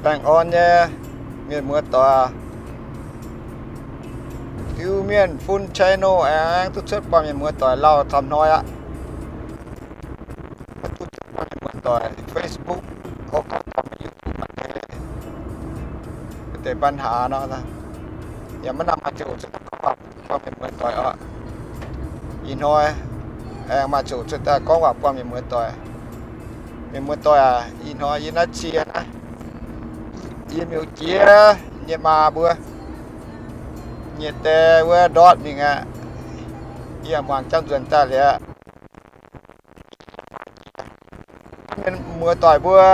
Baengh orn nyei mienh muoz-doic, Iu-Mienh Fun channel aengx duqv cuotv buangh mienh muoz-doic lauh camv hnoi aqv. Duqv cuotv buangh mienh muoz-doic Facebook, gorngv buangh YouTube maaih deix, maaih deix ปัญหา nor, yaac maiv nangc maaih ziangh hoc cuotv daaih gorngv waac buangh mienh muoz-doic oc. Ih hnoi aengx maaih ziangh hoc cuotv daaih gorngv waac buangh mienh muoz-doic. Mienh muoz-doic aac, ih hnoi yie naaiv cie naaiv, yie miuc jiex nyei maa mbuo nyei die wuov ndortv mingh aqv. Yie muangx jangv nzuonx daaih liuz, mienh muoz-doic mbuo,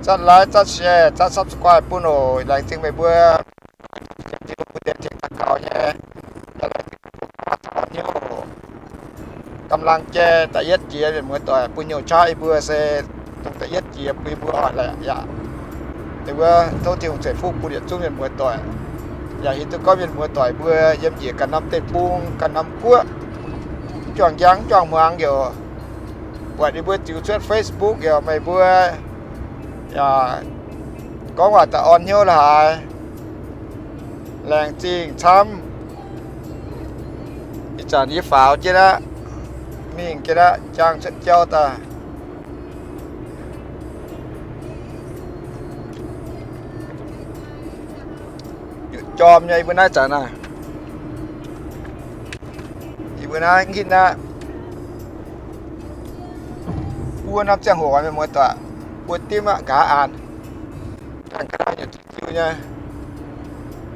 zatv like, zatv share, zatv subscribe bun oc. Laengz zingh meih mbuo, mbuo deix tengx daux gaux nyei, laengz zingh mbuo gorngv waac taux hnyouv, กำลังใจ da'yietv jiex mienh muoz-doic, bun hnyouv qaqv yie mbuo se dongh da'yietv jiex bun yie mbuo oc. Yaac deix wuov tov Tin-Hungh ceix fuqv bun yietc zungv mienh muoz-doic. Yaac hiuv duqv gorngv mienh muoz-doic mbuo yiem njiec ganh norm deic-bung, ganh norm guoqv, mv juangc njang mv juangc hmuangx youc buatc yie mbuo ziux cuotv Facebook youc meih mbuo yaac gorngv waac daaih orn hnyouv la'haaix. Laengz zingh camv. Ih zanc yie faaux jienv aqv, mingh jienv aqv, jaang cuotv jauv daaih. Jorm nyei yie mbuo naaiv zanc naaiv. Yie mbuo naaiv hitv aqv. Buo norm ziangh hoc mienh muoz-doic, buo dimv aqv, nqa'haav aanx. Ganh ga'ndau nyei, diuh diuh nyei.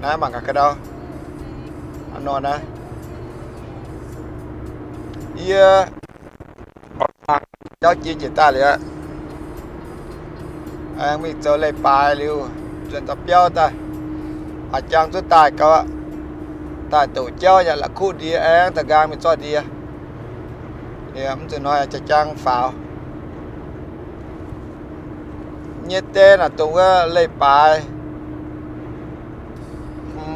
Naaiv mangc gaax ga'ndau. Hnangv nor naaiv, yie jauv jiex njiec daaih liuz, aengx mingh zoux leiz-baaix liuz, nzuonx dauh biauv daaih, a'jang zuov daaih gau, daaih douc jauv yaac la'kuqv ndie, aengx da'nqaang mingh zorqv ndie. Liuz mv zuqc hnoi jaa-jang faaux. Nyei die naaic dongh wuov leiz-baaix,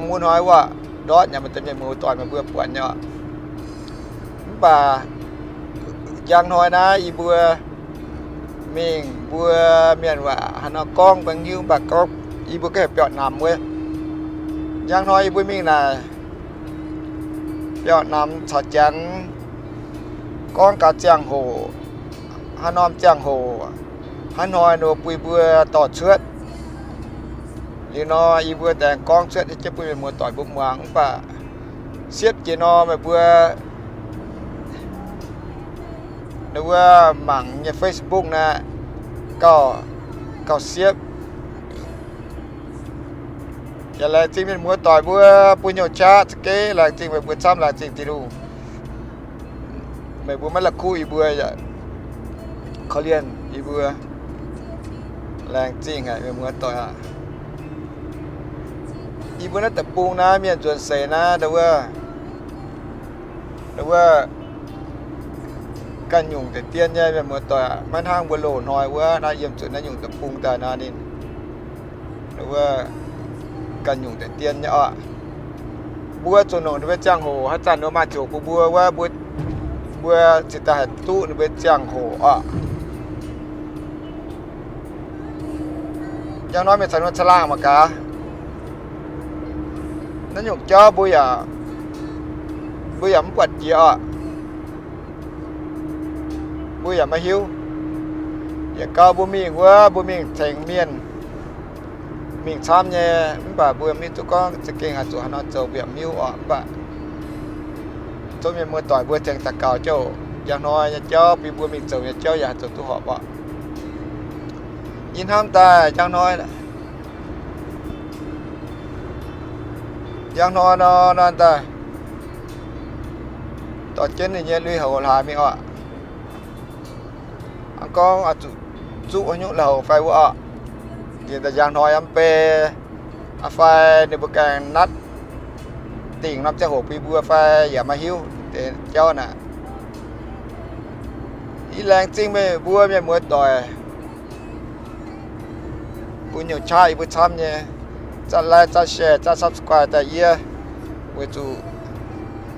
mun hnoi wuov, ndortv nyanc maaih deix mienh muoz-doic meih mbuo buatc nyei oc. Mv baac njang hnoi naaiv yie mbuo mingh mbuo mienh waac haaix nor gorngv mv baac hiuv, mv baac gorngv yie mbuo gengh biauv-namx wuov. Njang hnoi yie mbuo mingh naaic, biauv-namx caux Janx gorngv gaax ziangh hoc, haaix norm ziangh hoc, haaix hnoi nor bun yie mbuo dorh cuotv. Liuz nor yie mbuo aengx gorngv cuotv jienv bun mienh muoz-doic mbuo muangx, mv baac siepv jiex nor meih mbuo wuov mangc nyei Facebook naaiv gauh, gauh siepv. Yaac laengz zingh mienh muoz-doic mbuo bun hnyouv qaqv za'gengh laengz zingh meih mbuo camv, laengz zingh Tin-Hungh. Meih mbuo maiv la'kuqv yie mbuo, yaac korv-lienh yie mbuo. Laengz zingh haic mienh muoz-doic aac. Yie mbuo naaiv deic-bung naaiv mienh nzuonx seix naaiv, wuov, wuov ganh nyungc deix dien nyei mienh muoz-doic, maiv hnangv mbuo loz-hnoi wuov naaiv yiem zuqc naaiv nyungc deic-bung daaih nor ninh, wuov ganh nyungc deix dien nyei oc. Mbuo zuqc nongc ninh mbuo ziangh hoc, haaix zanc ninh mbuo maaih ziouc bun mbuo wuov, mbuo, mbuo cingx daaih haih duqv ninh mbuo ziangh hoc oc. Njang hnoi mingh caux ninh mbuo caangh laangh mangc gaax. Naaiv nyungc jauv mbuo yaac, mbuo yaac mv buatc jiex oc. Mbuo yaac maiv hiuv. Yietc gau mbuo mingh wuov, mbuo mingh tengx mienh mingh camv nyei, mv baac mbuo mv hiuv duqv gorngv za'gengh haih zuqc haaix nor zoux, mbuo yaac mv hiuv oc. Mv baac zungv mienh muoz-doic mbuo tengx daux gaux jienv oc. Njang hnoi nyei jauv bun mbuo mingh zoux nyei jauv yaac haih zoux duqv horpc oc. Yie hnamv daaih njang hnoi, njang hnoi nor, nor daaih dorh jienv ninh nyei lui-houx laaix mingh oc. Gorngv oix zuqc zuqv haaix nyungc lui-houx fai wuov oc. Diex daaih njang hnoi yaac mv bei, fai ninh mbuo gaengh natv dingc norm ziangh hoc bun mbuo fai yaac maiv hiuv deix jauv naaic. Yie laengz zingh meih mbuo mienh muoz-doic bun hnyouv qaqv yie mbuo camv nyei. Zatv like, zatv share, zatv subscribe daaih yie, weic zuqc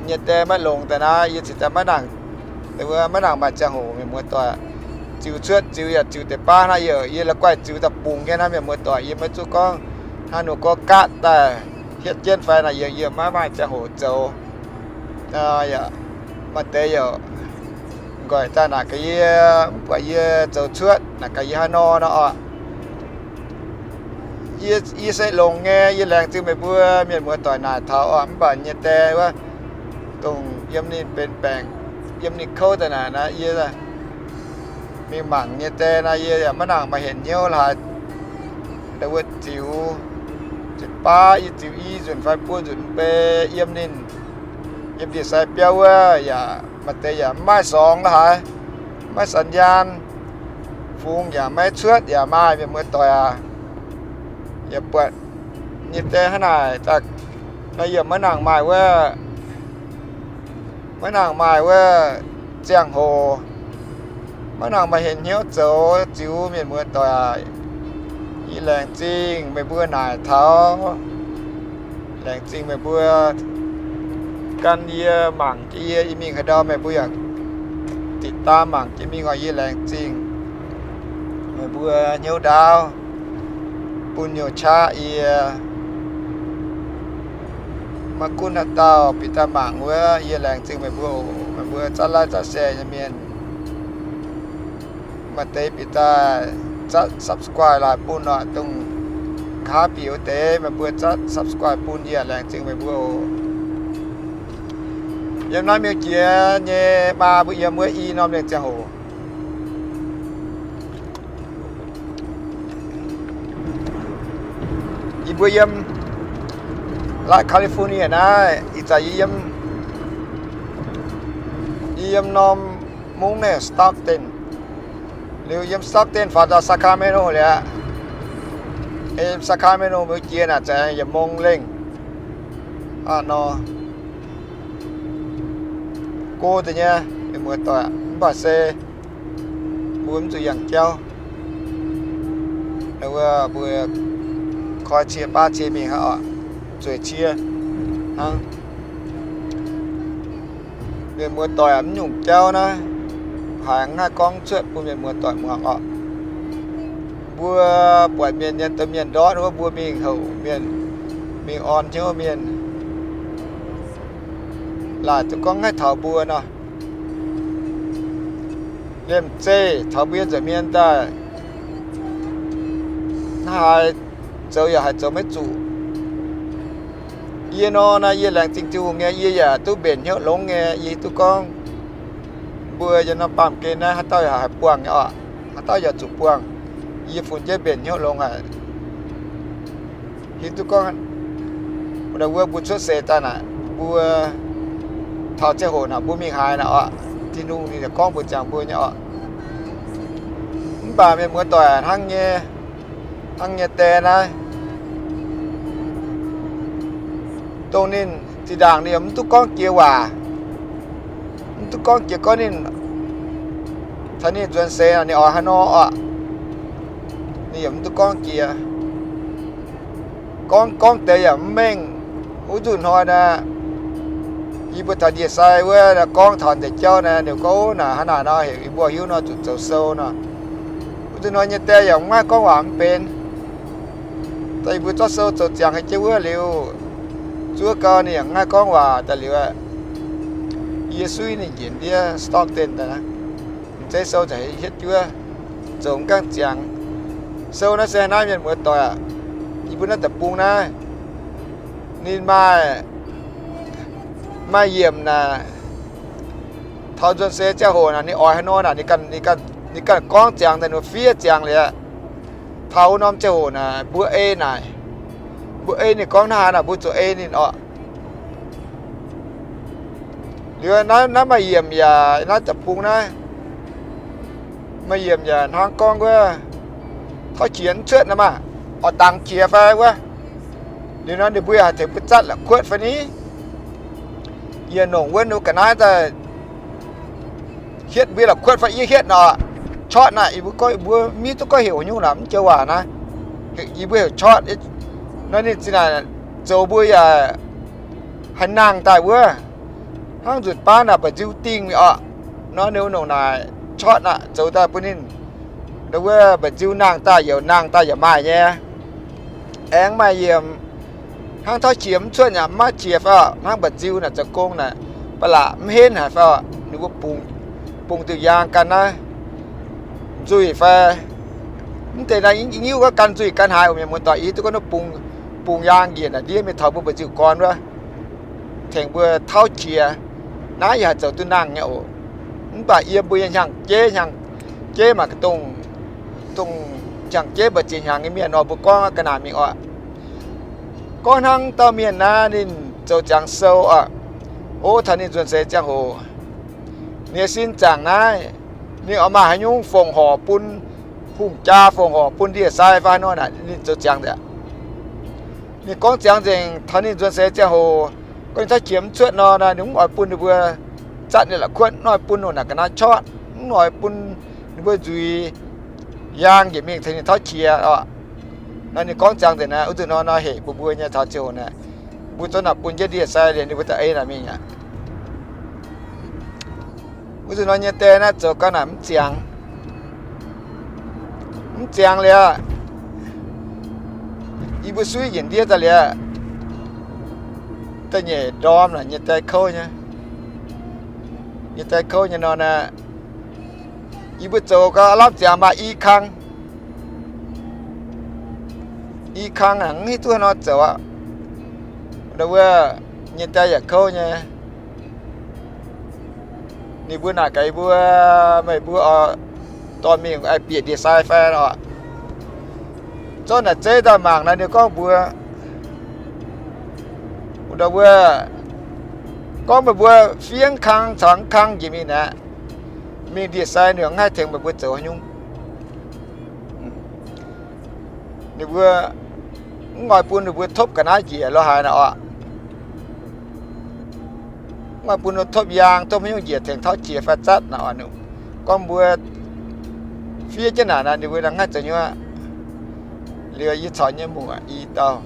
nyei die maiv longx daaih naaiv, yie cingx daaih maiv nangc, maiv nangc maaih ziangh hoc mienh muoz-doic. ziux cuotv, ziux yaac ziux deix baav naaiv yaac yie la'guaih ziux daaih bungx nyei naaiv mienh muoz doic, yie maiv zuqv gorngv hnangv nor gorngv gaatv daaih hietv jienv fai naaic yie, yie maiv maaih ziangh hoc zoux. Yaac maaih deix yaac nqoi daaih naaic gaax yie, mv buatc yie zoux cuotv naaic gaax yie haaix nor nor oc. Yie, yie se longx nyei, yie laengz zingh meih mbuo mienh muoz doic naaic taux oc. Mv baac nyei die wuov, dongh yiem ninh benx baengc, yiem ninh kouv daaih naaic naaiv, yie mingh mangc nyei die naaiv, yie yaac maiv nangc maaih henc hnyouv laaix. Wuov ziux, ziux baav, yie ziux i nzunc fai buo nzunc mv bei yiem ninh, yiem ndie-sai biauv wuov yaac maaih deix yaac mv maaih sorngx laaix, maiv sax njaan, fungx yaac maiv cuotv yaac maaih, mienh muoz doic aac. Yaac buatc nyei die hnangv naaic, nor yie maiv nangc maaih wuov, maiv nangc maaih wuov ziangh hoc, maiv nangc maaih henc hnyouv zoux ziux, mienh muoz doic aac. Yie laengz zingh meih mbuo naaic taux, laengz zingh meih mbuo gan yie mangc jienv yie, yie mingh haaix ndau meih mbuo yaac ติดตาม mangc jienv mingh oc. Yie laengz zingh meih mbuo hnyouv ndaauv bun nyei qaqv yie. Maiv gunv haaix dauh bieqc daaih mangc wuov, yie laengz zingh meih mbuo oc. Meih mbuo zatv like zatv share nyei mienh, maaih deix bieqc daaih zatv subscribe laaix bun oc. Dongh nqa'haav bieqc wuov deix meih mbuo zatv subscribe bun yie, laengz zingh meih mbuo oc. Yiem naaiv miuc jiex nyei maa mbuo yiem wuov i norm lengh ziangh hoc. Yie mbuo yiem laaix California naaiv, ih zanc yie yiem, yie yiem norm mungv naaiv Stockton. Liuz yiem Stockton faaux daaih Sacramento liuz aqv. Yiem Sacramento miuc jiex naaic zanc yietc mong lengh aqv nor. Go deix nyei, mienh muoz doic, mv baac se mbuo mv zuqc yangh jauv. Wuov mbuo koi cie baav cie mingh hnangv oc, zueiz cie hnangv. Mienh muoz doic mv nyungc jauv naaiv, haiz mv haih gorngv cuotv bun mienh muoz doic muangx oc. Mbuo buatc mienh nyei domh mienh ndortv wuov, mbuo mingh houc mienh, mingh orn hnyouv mienh, laaic duqv gorngv haih taux mbuo nor. Liemh zeih taux mbuo nzuonx mienh daaih, hnangv haaix zoux yaac haiz zoux maiv zuqc. Yie nor naaiv, yie laengz zingh Tin-Hungh nyei, yie yaac duqv mbenc hnyouv longx nyei. Yie duqv gorngv mbuo yiem norm baamh gen naaiv haaix dauh yaac haih buangh nyei oc. Haaix dauh yaac zuqc buangh. Yie funx jienv mbenc hnyouv longx haic. Hiuv duqv gorngv wuov mbuo cuotv seix daaih naaic, mbuo taux ziangh hoc naaic mbuo mingh haaix naaic oc, Tin-Hungh ninh yaac gorngv mbuox ziangx mbuo nyei oc. Mv baac mienh muoz doic hnangv nyei, hnangv nyei die naaiv, dongh ninh zinh ndaangc ninh yaac mv duqv gorngv jiex waac, mv duqv gorngv jiex gorngv ninh caux ninh nzuonx seix naaic ninh oix haaix nor oc. Ninh yaac mv duqv gorngv jiex. Gorngv gorngv deix yaac mv mengh. Wuov nzunc hnoi naaic, yie mbuo taux ndie-sai wuov gorngv taux deix jauv naaic, ninh gorngv, Naaic hnangv naaic nor heuc yie mbuo hiuv nor zuqc zoux sou nor. Wuov nzunc hnoi nyei die yaac mv maaih gorngv waac mv benx. Daaih yie mbuo zorqv sou zoux ziangx haic jienv wuov liuz, zuov gau ninh yaac mv maaih gorngv waac daaih liuz, yie suiv ninh njiec ndiev Stockton daaih, m'zeiv sou ziouc hietv juov, zoux mv gaengh ziangx. Sou naaiv se naaiv mienh muoz doic, yie mbuo naaiv deic-bung naaiv, ninh maaih, maaih yiemc naaic, taux nzuonx seix ziangh hoc naaic ninh oix haaix nor naaic, ninh ganh gorngv ziangx daaih nor fiev ziangx liuz, taux wuov norm ziangh hoc naaic mbuo ei naaic, mbuo ei ninh gorngv hnangv haaix naaic mbuo zuqc ei ninh oc. Liuz naaiv, naaiv maaih yiemc yaac naaiv deic-bung naaiv, maaih yiemc yaac hnangv gorngv wuov, tov qiex mv cuotv naaiv maah, oix dangx qiex fai wuov. Liuz nor ninh mbuo yaac haih tengx mbuo zatv la'kuotv fai ni. Yie nongc wuov ninh ga'naaiv daaih hietv mbuo la'kuotv fai yie hietv nor, ช็อต naaic, yie mbuo gorngv, yie mbuo mv duqv gorngv heuc nyungc naaic, mv joux waac naaiv, yie mbuo heuc ช็อต. Nor ninh zinh naaic zoux mbuo yaac haih nangh daaih wuov, hnangv nzunc baav naaic mba'nziu dingh mi'aqv oc. Nor ninh nongc naaic, cortv aqv, zoux daaih bun ninh, wuov mba'nziu nangh daaih youc, nangh daaih yaac maaih nyei. Aengx maaih yiemc hnangv tauv qiex mv cuotv yaac maiv qiex fai oc, hnangv mba'nziu naaic zoux gong naaic, ba'laqc mv henv haic fai oc, ninh mbuo bungx, bungx diuh yaang gan naaiv nzuih fai. Mv deix naaiv yie hiuv gorngv gan nzuih gan haaix oc, mienh muoz-doic, yie duqv gorngv bungx, bungx yaang njiec naaic ndiev mingh taux mbuo mba'nziu-gorn wuov, tengx mbuo tauv qiex. Naaiv yaac haih zoux duqv nangh nyei oc. Mv baac yiem mbuo nyei hnyangx-jeiv, hnyangx-jeiv mangc gaax dongh, dongh hnyangx-jeiv mbu'ziex hnyangx nyei mienh oc, mbuo gorngv ga'naaiv mingh oc. Gorngv hnangv dauh mienh naaiv ninh zoux ziangx sou oc, o, taux ninh nzuonx seix ziangh hoc, ninh nyei sin zaangc naaiv, ninh oix maaih haaix nyungc fongc horc bun hungh jaa, fongc horc bun ndie-sai fai haaix nor naaic, ninh zoux ziangx nzengc. Ninh gorngv ziangx nzengc, taux ninh nzuonx seix ziangh hoc, gorngv ninh tauv qiex mv cuotv nor, ninh mv oix bun ninh mbuo zatv ninh la'kuotv, mv oix bun ninh naaic ga'naaiv cortv, mv oix bun ninh mbuo nzuiz yaang njiec mingh tengx ninh tauv qiex oc. Naaiv ninh gorngv ziangx nzengc naaiv, wuov nzunc nor nor hec bun mbuo nyei taux ziangh hoc naaic, mbuo zungv naaic bun jienv ndie-sai liemh ninh mbuo da'eix naaic mingh aqv. Wuov nzunc nor nyei die naaiv zoux ga'naaiv mv ziangx, mv ziangx liuz, yie mbuo suiv njiec ndiev daaih liuz, da'nyeic ndorm naaic nyei die kouv nyei, nyei die kouv nyei nor naaic, yie mbuo zoux gau lamh ziangx maaih i kang, i kang aqv, mv hiuv duqv haaix nor zoux aqv. Wuov nyei die yaac kouv nyei. Ninh mbuo naaic gaax yie mbuo, meih mbuo oix dorh mingh bieqc ndie-sai fai oc? Zorqv naaic zeiv daaih mangc naaic, ninh gorngv mbuox wuov, gorngv meih mbuo fiev kang caux kang njiec mingh naaic, mingh ndie-sai ninh mv haih tengx meih mbuo zoux haaix nyungc. Ninh mbuo mv oix bun ninh mbuo topv ga'naaiv njiec lo haaix naaic oc. Mv oix bun topv yaang, topv haaix nyungc njiec tengx tauv qiex fai zatv naaic oc. Gorngv mbuo fiev jienv naaic, ninh mbuo mv haih zoux haaix nyungc. Liuz yie caux nyei muoc i dauh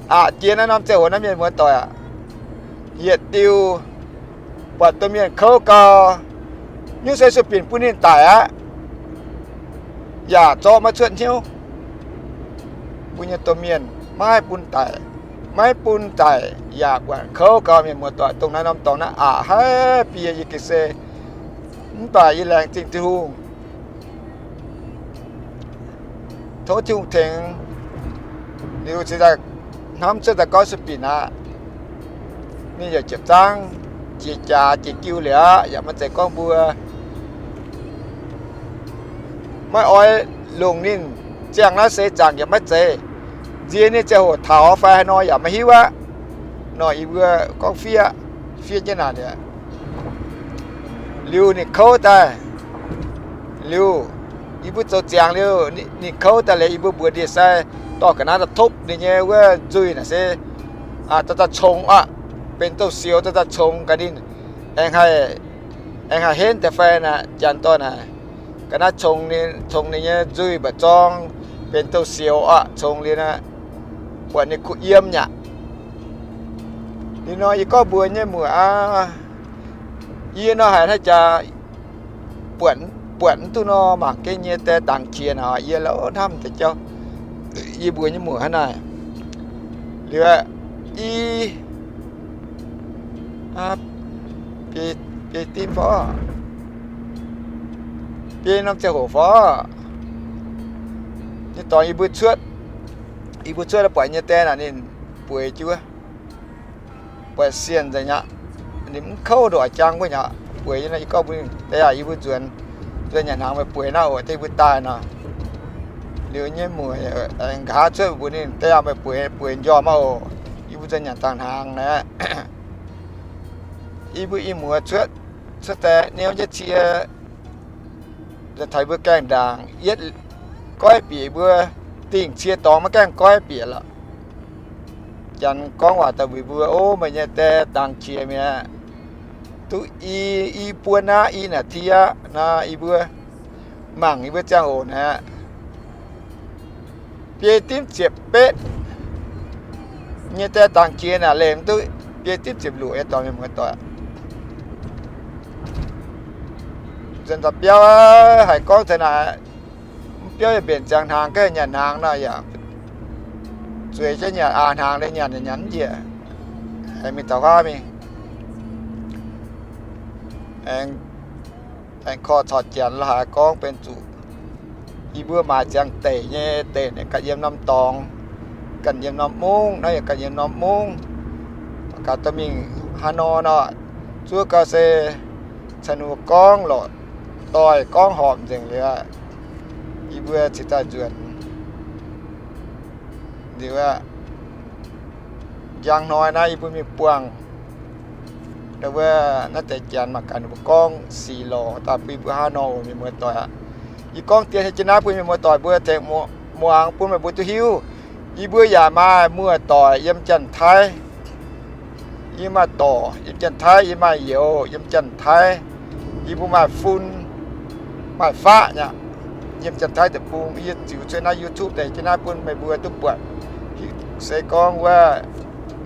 aqc jiex naaiv norm ziangh hoc naaiv, mienh muoz-doic aac, yietc diuh buatc domh mienh kouv gau, nyungc se sueih binc bun ninh daic aqv, yaac zorqv maiv cuotv hnyouv. Mbuo nyei domh mienh maiv bun daic, maiv bun daic yaac buatc kouv gau, mienh muoz-doic. Dongh naaiv norm dorngx naaiv aqc haiv biei yie ga'sie, mv baac yie laengz zingh Tin-Hungh, tov Tin-Hungh tengx. Liuz se hnamv cuotv daaih gorngv sueih binc aqv. Ninh yaac jiepc zaangv jiex jaax jiex jiu liuz aqv, yaac maiv zeiz gorngv mbuo maiv oix longc ninh ziangh naaiv seix zaangc yaac maiv zeiz. Nziex ninh ziangh hoc taux fai haaix nor yaac maiv hiuv aqv. Nor yie mbuo gorngv fiev, fiev jienv naaic liuz, ninh kouv daaih, liuz yie mbuo zoux ziangx liuz, ninh kouv daaih liuz, yie mbuo mbuox ndie-sai dorh ga'naaiv daaih topv ninh nyei wuov nzuih naaic se daaih daaih congx aqv, benx douz-sioux daaih daaih congx gaax ninh, aengx haih, aengx haih henv deix fai naaic. Janx dorh naaic ga'naaiv congx ninh, congx ninh nyei nzuih mba'zorng, benx douz-sioux aqv, congx liuz naaic, buatc ninh kuh yiem nyaqc. Liuz nor yie gorngv mbuox nyei muoc aqv, yie nor haiz naaiv jaax buatc, buatc mv duqv nor mangc gaax nyei die dangx qiex naaic, yie la'hnamv deix jauv. Yie mbuox nyei muoc hnangv naaic. Liuz, i, biei dimv fai, biei norm ziangh hoc fai, nyei dorngx yie mbuo cuotv, yie mbuo cuotv buatc nyei die naaic ninh bueix jiuv, buatc sienh nzengc aqv. Ninh mv kouv ndoqc jang wuov nyaqc, bueix nyei nor, yie gorngv mbuox, die aac, yie mbuo nzuonx, nzuonx nyanc hnaangx meih bueix naaiv oc, deix yie mbuo daaih nor. Liuz nyei muoc aengx nqa'haav cuotv mbuox ninh, die aac, meih bueix, bueix njormh aqv oc, yie mbuo nzuonx nyanc dangh hnaangx naaic. Yie mbuo i muoz cuotv, cuotv daaih niouv jienv cie, taux mbuo gaengh ndaangc, yietv goiv bieqc mbuo, dingh cie dorngx maiv gaengh goiv bieqc lorqc. Janx gorngv waac daaih mbuox mbuo, o, meih nyei die dangx qiex mi'aqv, duqv i, i buo naaiv, i naaic ti aqv nor, yie mbuo mangc yie mbuo ziangh hoc naaic, biei dimv ziepc betv nyei die dangx qiex naaic, leih mv duqv biei dimv ziepc luoqc nyei dorngx, mienh muoz-doic. Nzuonx daaih biauv, haiz gorngv taux naaic, mv biauv yaac mbenc ziangx hnaangx, ga'nyanc hnaangx nor yaac zueiz jienv nyanc, aa, hnaangx liuz nyanc, nyanc mv njiec, aengx mingh taux huaav mingh. Aengx korv caux janx la'haaix gorngv benx zuqc yie mbuo maaiz ziangx deic nyei, deic ganh yiem norm dorngx, ganh yiem norm mungv, naaiv yaac ganh yiem norm mungv. Gaax dorh mingh haaix nor nor, zuov gau se caux ninh mbuo gorngv lorqc, doix gorngv horpc nzengc liuz, yie mbuo cingx daaih nzuonx. Liuz aqv, njang hnoi naaiv yie mbuo mingh buangh wuov, naaiv deix janx mangc gaax ninh mbuo gorngv sic lorz daaih bun yie mbuo hnangv nor oc, mienh muoz-doic aqv. Yie gorngv dien heuc jienv naaiv bun mienh muoz-doic mbuo tengx muangx, bun meih mbuo duqv hiuv. Yie mbuo yaac maaih muoz-doic yiem Janx-Taiv. Yie maaih dorc yiem Janx-Taiv, yie maaih youz yiem Janx-Taiv. Yie mbuo maaih fun, maaih faqv aqv, yiem Janx-Taiv deic-bung. Yie ziux cuotv naaiv YouTube deix jienv naaiv bun meih mbuo duqv buatc. Se gorngv wuov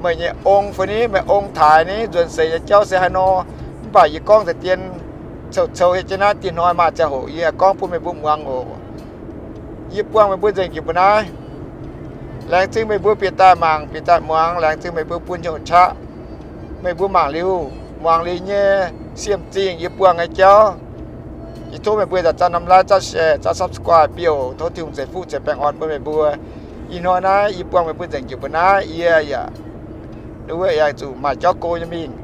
meih nyei ong fai niv, meih ong-taaix niv nzuonx seix nyei jauv se haaix nor, mv baac yie gorngv deix dien cou-cou heuc jienv naaiv, diex hnoi maaih ziangh hoc yie gorngv bun meih mbuo muangx oc. Yie buangh meih mbuo nzengc jiex mbuo naaiv. Laengz zingh meih mbuo bieqc daaih mangc, bieqc daaih muangx. Laengz zingh meih mbuo bun hnyouv qaqv. Meih mbuo mangc liuz, muangx liuz nyei siem zingh yie buangh nyei jauv. Yie tov meih mbuo zaqc zaah norm like, zaah share, zaah subscribe biouv. Tov Tin-Hungh ceix fuqv ceix baengh orn bun meih mbuo. Ih hnoi naaiv yie buangh meih mbuo nzengc jiex mbuo naaiv, yie yaac, wuov, yaac zuqc maaih jauv go nyei mingh.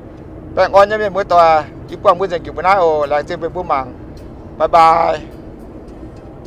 Baengh orn nyei mienh muoz-doic, yie buangh mbuo nzengc jiex mbuo naaiv oc. Laengz zingh meih mbuo mangc. Bye bye.